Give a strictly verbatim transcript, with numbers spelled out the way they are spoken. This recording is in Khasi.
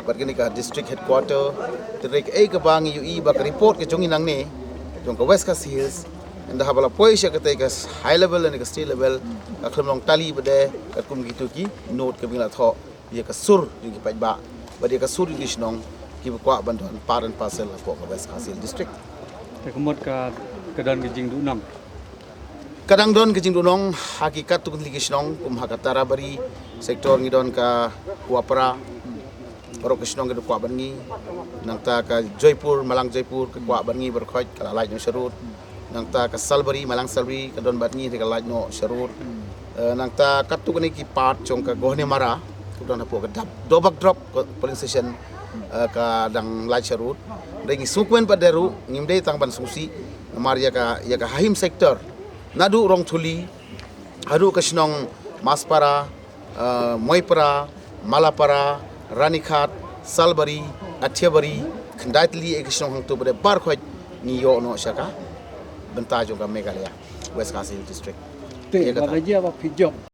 Bad kane ka district headquarter, te re ka ei ka ba ngi ïohi ba ka report ka jong ngi nangne, jong ka West Khasi Hills, ynda haba la poi sha kata ka high level ne ka state level, ka khlem long tally bad de, katkum kitu ki note ka ba ngi la thoh, ïa ka sur jong ki paidbah, bad ïa ka sur jong ki shnong, ki ba kwah ban don part and parcel hapoh ka West Khasi Hills District. Te ka mut ka, ka don ka jingduhnong. Ka dang don ka jingduhnong ha ki katto katne ki shnong, kum ha ka Tarabari sector ngi don ka Kuapara, baroh ki shnong ki da kwah bad ngi. Nangta ka Joypur, Malang Joypur, ka kwah bad ngi baroh khoit, ka la lait noh sharud. Nangta ka Salbari, Malang Salbari, ka don bad ngi, ka lait noh sharud. Eh, nangta katto katne ki part jong ka Gohnemara, ka don hapoh ka Dab-, Dobakdrop polling station, eh, ka dang lait sharud. Hynrei ngi sngewkmen pat de ruh, ngim dei tang ban sngewsih, namar ïa ka, ïa ka Hahim sector, naduh Rongthuli haduh ka shnong Maspara, eh, Moipara, Malapara, Ranikhat, Salbari, Athiabari, khyndai tylli ïa ki shnong hangto bad de baroh khoit ngi ïoh noh sha ka bynta jong ka Meghalaya, West Khasi Hills District. Te, ïa kata. Ba ka jia ba phi jop.